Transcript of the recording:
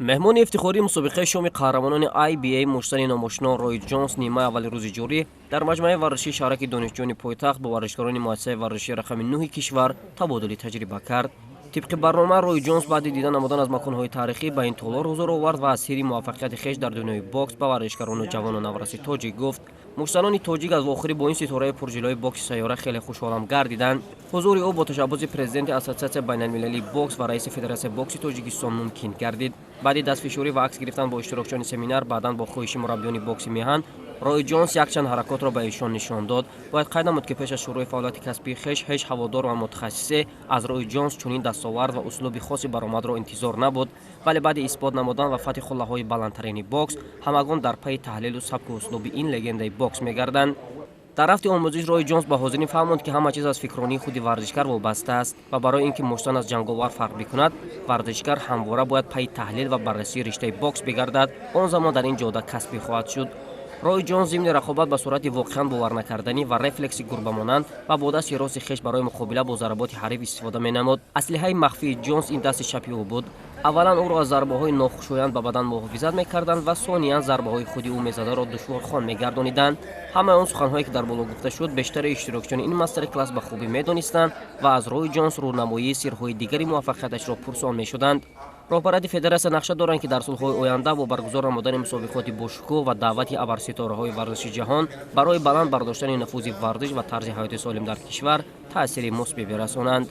Меҳмони ифтихории мусобиқаи шоми қаҳрамонони IBA, муштзани номошино Рой Ҷонс, нимаи аввали рӯзи ҷорӣ дар маҷмӯаи варзишии шаҳраки донишҷӯёни пойтахт бо варзишгарони муассисаи варзишии рақами 9 кишвар табодули таҷриба кард. Тибқи барнома, Рой Ҷонс баъди дида намудан аз маконҳои таърихӣ ба ин толор ҳузур овард ва аз сирри муваффақияти хеш дар дунёи бокс ба варзишгарону ҷавону навраси тоҷик гуфт. Муштзанони тоҷик аз вохӯрӣ бо ин ситораи пурҷилои бокси сайёра хеле хушҳолам гардиданд. Ҳузури ӯ бо ташаббуси президенти Ассотсиатсияи байналмилалии бокс ва раиси Федератсияи бокси Тоҷикистон мумкин гардид. Баъди дастфишорӣ ва акс гирифтан бо иштирокчиёни семинар, баъдан бо хоҳиши мураббиёни бокси меҳан, Рой Ҷонс якчанд ҳаракотро ба эшон нишон дод. Бояд қайд намуд, ки пеш аз шурӯъи фаъолияти касбии хеш ҳеҷ ҳаводор ва мутахассисе аз Рой Ҷонс чунин дастовард ва услуби хоси баромадро интизор набуд, вале баъди исбот намудан ва фатҳи хуллаҳои баландтарини бокс ҳамагон дар пайи таҳлилу сабку услуби ин легендаи бокс мегарданд. Дар рафти омӯзиш Рой Ҷонс ба ҳозирин фаҳмонд, ки ҳама чиз аз фикронии худи варзишгар вобаста аст ва барои ин ки муштзан аз ҷанговар фарқ бикунад, варзишгар ҳамвора бояд пайи таҳлил ва баррасии риштаи бокс бигардад, он замон дар ин ҷода касбӣ хоҳад шуд. Рой Ҷонс зимни рақобат ба суръати воқеан боварнакарданӣ ва рефлекси гурбамонанд ва бо дасти рости хеш барои муқобила бо зарботи ҳариф истифода менамуд. Аслиҳаи махфии Ҷонс ин дасти чапи ӯ буд. Аввалан, ӯро аз зарбаҳои нохушоянд ба бадан муҳофизат мекарданд ва сониян, зарбаҳои худи ӯ мезадаро душворхон мегардониданд. Ҳамаи он суханҳое, ки дар боло гуфта шуд, бештари иштирокчиёни ин мастер-класс ба хубӣ медонистанд ва аз Рой Ҷонс рӯнамоии сирҳои дигари муваффақияташро пурсон мешуданд. Роҳбарияти федератсия нақша доранд, ки дар солҳои оянда бо баргузор намудани мусобиқоти бошукӯҳ ва даъвати абарситораҳои варзиши ҷаҳон барои баланд бардоштани нуфузи варзиш ва тарзи ҳаёти солим дар кишвар таъсири мусбӣ бирасонанд.